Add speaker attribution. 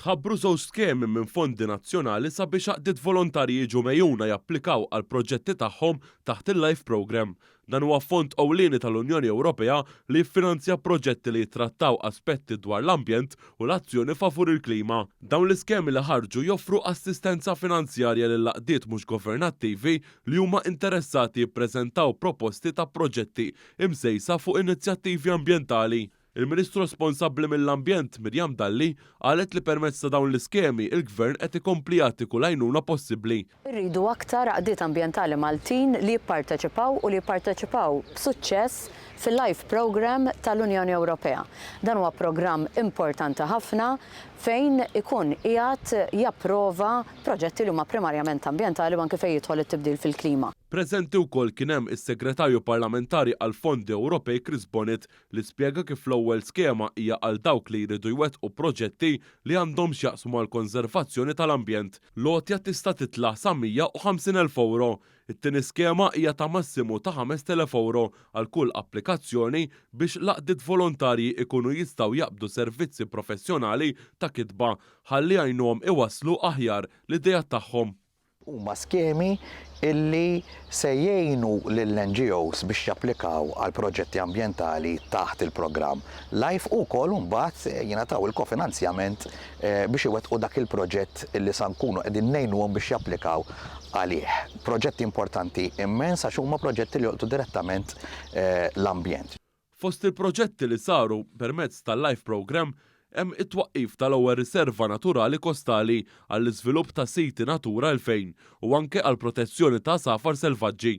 Speaker 1: Tħabbru żewġ skemi minn fondi nazzjonali sabiex għaqdiet volontarji jiġu megħjuna japplikaw għall-proġetti tagħhom taħt il-LIFE Programme. Dan huwa fond ewlieni tal-Unjoni Ewropea li jiffinanzja proġetti li jittrattaw aspetti dwar l-ambjent u l-azzjoni favur il-klima. Dawn l-iskemi li ħarġu joffru assistenza finanzjarja lil għaqdiet mhux governattivi li huma interessati jippreżentaw proposti ta' proġetti imsejsa fuq inizjattivi ambjentali. Il-Ministru responsabbli mill-Ambjent, Miriam Dalli, qalet li permezz ta' dawn l-iskemi il-Gvern qed ikompli jagħti kull għajnuna possibbli.
Speaker 2: Irridu aktar għaqdiet ambjentali Maltin li jipparteċipaw u li jipparteċipaw b'suċċess fil-LIFE Programme tal-Unjoni Ewropea. Dan huwa programm importanti ħafna fejn ikun qiegħed japprova proġetti li huma primarjament ambjentali u anki fejn jidħol it-tibdil fil-klima.
Speaker 1: Preżenti wkoll kien hemm is-Segretarju Parlamentari għall-Fondi Ewropej Chris Bonett li spjega kif l-ewwel skema hija għal dawk li jridu jwettqu proġetti li għandhom x'jaqsmu mal-konservazzjoni tal-ambjent. L-għotja tista' titla' sa 150,000 ewro. It-tieni skema hija ta' massimu ta' 5,000 ewro għal kull applikazzjoni biex l-għaqdiet volontarji jkunu jistgħu jaqbdu servizzi professjonali ta' kitba ħalli jgħinuhom iwasslu aħjar l-ideat tagħhom.
Speaker 3: Huma skemi illi se jgħinu lill-NGOs biex japplikaw għal proġetti ambjentali taħt il-programm life u wkoll imbagħad jingħataw il-kofinanzjament biex iwettqu dak il-proġett illi sa nkunu qegħdin ngħinuhom biex japplikaw għalih. Proġetti importanti immens għax huma proġetti li jolqtu direttament l-ambjent.
Speaker 1: Fost il-proġetti li saru permezz tal-LIFE Programme hemm it-twaqqif tal-ewwel riserva naturali kostali għall-iżvilupp ta' siti Natura 2000 u anke għall-protezzjoni ta' għasafar selvaġġi.